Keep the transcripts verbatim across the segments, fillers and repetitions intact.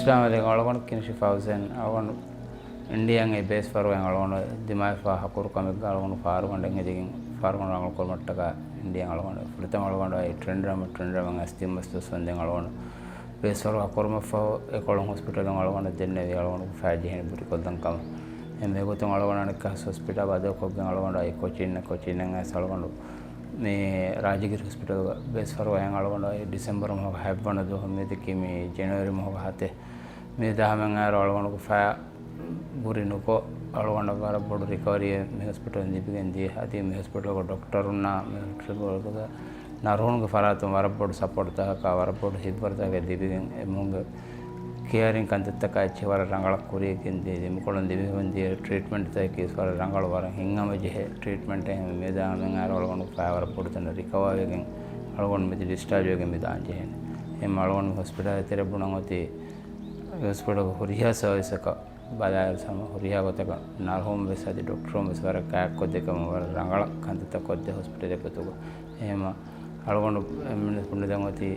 އައްސަލާމު ޢަލައިކުމް. އަޅުގަނޑު ކިނިޝިފް ހުސެން. އަޅުގަނޑު އިންޑިއާއިން ބޭސް ފަރުވައިން އަޅުގަނޑު ދިމާވެފަ ހަކުރު ކަމެއްގަ އަޅުގަނޑު ފާރުގަނޑެއް ހެދިގެން ފާރުގަނޑު ރަނގަޅު ކުރުމަށްޓަކާ އިންޑިއާއިން އަޅުގަނޑު ފުރަތަމަ އަޅުގަނޑު އައި ޓްރެނިން ރޫމަށް، ޓްރެނިން ރޫމަށް އައިސް ތިން މަސް ދުވަސް ވަންދެން އަޅުގަނޑު ބޭސް ފަރުވާ ކުރުމަށްފަހު އެކޮޅުން ހޮސްޕިޓަލުން އަޅުގަނޑަށް ދެންނެވި އަޅުގަނޑު ފައި ޖެހެނީ ބުރިކޮށްލަން ކަމަށް. އެ މިގޮތުން އަޅުގަނޑު އަނެއްކާ ހޮސްޕިޓަލް ބަދަލުކޮށްގެން އަޅުގަނޑު އައި ކޮޗީން، ކޮޗީން އައިސް އަޅުގަނޑު މި ރާޖަގިރި ހޮސްޕިޓަލްގަ ބޭސް ފަރުވާއިން އަޅުގަނޑު އައި ޑިސެމްބަރު މަހުގެ ހަތްވަނަ ދުވަހު މިއަދަކީ މި ޖެނުއަރީ މަހުގެ ހަތެއް. މި ދާހަމެން އައިރު އަޅުގަނޑުގެ ފަޔަށް ބުރި ނުކޮށް، އަޅުގަނޑަށް ވަރަށް ބޮޑު ރިކަވަރީއެއް މި ހޮސްޕިޓަލުން ލިބިގެން ދިޔަ. އަދި މި ހޮސްޕިޓަލުގެ ޑޮކްޓަރުންނާ މި ހޮސްޕިޓަލުގެ ނަރުހުންގެ ފަރާތުން ވަރަށް ބޮޑު ސަޕޯޓްތަކަކާ ވަރަށް ބޮޑު ހިތްވަރުތަކެއް ލިބިގެން އެމީހުންގެ ކެއަރިން ކަންތައްތަކާ އެއްޗެއް ވަރަށް ރަނގަޅަށް ކުރިޔަށް ގެންދިޔަ. ދެމިކޮޅުން ލިބިގެން ދިޔަ ޓްރީޓްމަންޓްތަކަކީ ވަރަށް ރަނގަޅު، ވަރަށް ހިތްހަމަޖެހޭ ޓްރީޓްމަންޓެއް. މި ދާހަމެން އައިރު އަޅުގަނޑު ފަޔަށް ވަރަށް ބޮޑު ތަނަށް ރިކަވާވެގެން އަޅުގަނޑު މިއަދު ޑިސްޗާޖް ވެގެން މި ދާން ޖެހޭނެ. އެހެން އަޅުގަނޑު މި ހޮސްޕިޓަލަށް ތެރެއަށް ބުނަން އޮތީ ހޮސްޕިޓަލުގެ ހުރިހާ ސަރވިސަކަށް ބަލާއިރު ހަމަ ހުރިހާ ގޮތަކަށް ނަރުހުން ވެސް އަދި ޑޮކްޓަރުން ވެސް ވަރަށް ގާތްކޮށްދޭ ކަމަށް ވަރަށް ރަނގަޅަށް ކަންތައްތައް ކޮށްދޭ ހޮސްޕިޓަލެއް ގޮތުގަ. އެހެންމަ އަޅުގަނޑު އެންމެން ބުނެދެން އޮތީ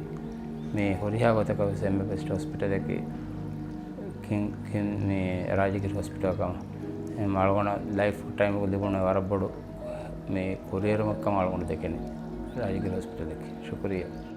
މި ހުރިހާ ގޮތަކަށް ވެސް އެންމެ ބެސްޓް ހޮސްޕިޓަލަކީ ކިން، ކިން މި ރާޖަގިރި ހޮސްޕިޓަލް ކަމަށް. އެހެންމަ އަޅުގަނޑަށް ލައިފް ޓައިމްގަ ލިބުނު ވަރަށް ބޮޑު މި ކުރިއެރުމެއް ކަމަށް އަޅުގަނޑު ދެކެނީ ރާޖަގިރި ހޮސްޕިޓަލަކީ. ޝުކުރިއްޔާ.